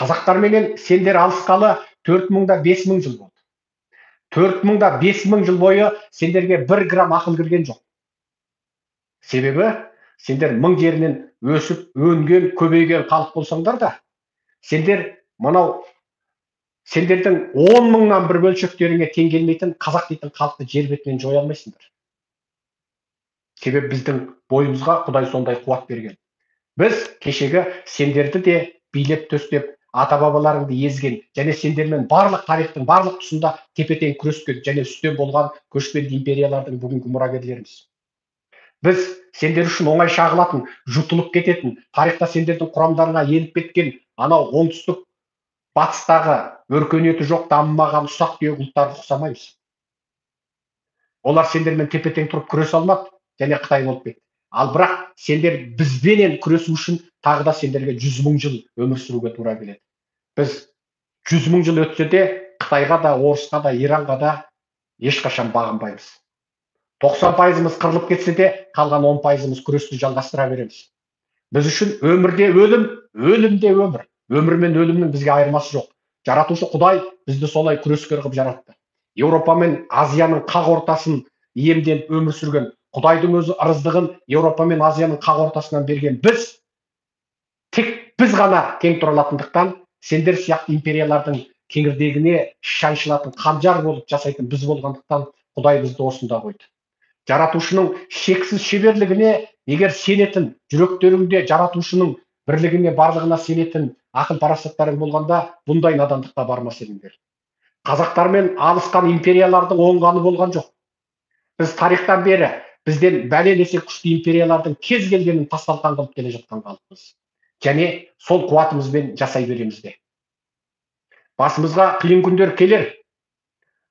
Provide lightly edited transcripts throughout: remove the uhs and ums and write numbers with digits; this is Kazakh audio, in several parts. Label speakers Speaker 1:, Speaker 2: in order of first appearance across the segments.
Speaker 1: Қазақтарменен сендер алысқалы 4000 да 5000 жыл болды. 4000 да 5000 жыл бойы сендерге 1 грамм ақыл кірген жоқ. Себебі сендер мың жерінен өсіп, өнген, көбейген халық болсаңдар да, сендер мынау сендердің 10 мыңнан бір бөлшектеріңе тең келмейтін қазақ дейтін халықты жер бетінен жоя алмайсыңдар. Себебі біздің бойымызға Құдай сондай қуат берген. Біз кешегі сендерді де билеп төстеп, ата-бабаларыңды езген және сендермен барлық тарихтың барлық тұсында тепе-тең күрескен және үстем болған көшпенді империялардың бүгінгі мұрагерлеріміз. Біз сендер үшін оңай шағылатын, жұтылып кететін, тарихта сендердің құрамдарыңа еніп кеткен анау оңтүстік батыстағы өркениеті жоқ, дамымаған ұсақ түйек ұлттарға ұқсамаймыз. Олар сендермен тепе-тең тұрып күресе алмады және Қытай болып кетті. Ал бірақ сендер бізбенен күресу үшін тағы да сендерге 100 мың жыл өмір сүруге тура келеді. Біз 100 мың жыл өтсе де Қытайға да, Орысқа да, Иранға да ешқашан бағынбаймыз. 90%-ымыз қырылып кетсе де, қалған 10%-ымыз күресті жалғастыра береміз. Біз үшін өмірде өлім, өлімде өмір. Өмір мен өлімнің бізге айырмасы жоқ. Жаратушы Құдай бізді солай күрескер қылып жаратты. Еуропа мен Азияның қақ ортасын иемденіп өмір сүрген Құдайдың өзі ырыздығын Еуропа мен Азияның қақ ортасынан берген біз, тек біз ғана тең тұра алатындықтан, сендер сияқты империялардың кеңірдегіне шаншылатын қанжар болып жасайтын біз болғандықтан, Құдай бізді осында қойды. Жаратушының шексіз шеберлігіне егер сенетін, жүректеріңде жаратушының бірлігіне, барлығына сенетін ақыл парасаттарың болғанда, бұндай надандыққа бармас едіңдер. Қазақтармен алысқан империялардың оңғаны болған жоқ. Біз тарихтан бері бізден бәлен есе күшті империялардың кез келгенін тас-талқан қылып келе жатқан халықпыз. Және сол қуатымызбен жасай береміз де. Басымызға қиын күндер келер.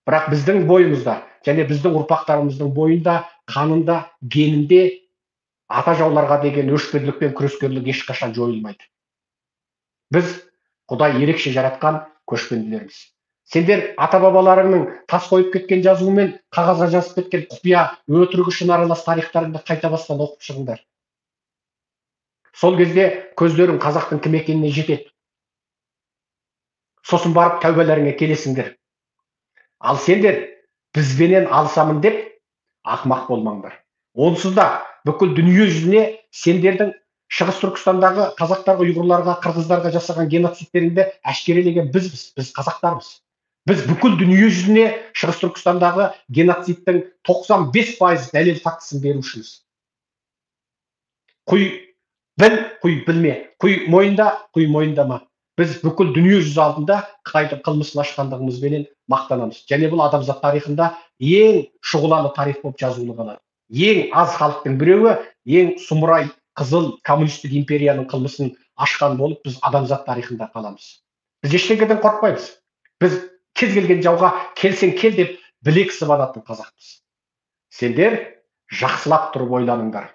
Speaker 1: Бірақ біздің бойымызда және біздің ұрпақтарымыздың бойында, қанында, генінде ата жауларға деген өшпенділік пен күрескерлік ешқашан жойылмайды. Біз Құдай ерекше жаратқан көшпенділерміз. Сендер ата-бабаларыңның тас қойып кеткен жазуымен қағазға жазып кеткен құпия, өтірік үшін аралас тарихтарыңды қайта бастан оқып шығыңдар. Сол кезде көздерің қазақтың кім екеніне жетеді. Сосын барып тәубелеріңе келесіңдер. Ал сендер бізбенен алысамын деп ақымақ болмаңдар. Онсыз да бүкіл дүние жүзіне сендердің Шығыс Түркістандағы қазақтарға, ұйғырларға, қырғыздарға жасаған геноцидтеріңді әшкерелеген бізбіз, біз қазақтармыз. Біз бүкіл дүние жүзіне Шығыс Түркістандағы геноцидтің 95% дәлел фактісін берушіміз. Құй біл, құй білме, құй мойында, құй мойындама. Біз бүкіл дүние жүзі алдында Қытайдың қылмысын ашқандығымызбенен мақтанамыз. Және бұл адамзат тарихында ең шұғылалы тарих болып жазулы қалады. Ең аз халықтың біреуі, ең сұмырай қызыл коммунистік империяның қылмысын ашқан болып біз адамзат тарихында қаламыз. Біз ештеңеден қорықпаймыз. Біз кез келген жауға келсең кел деп білек сыбанатын қазақпыз. Сендер жақсылап тұрып ойланыңдар.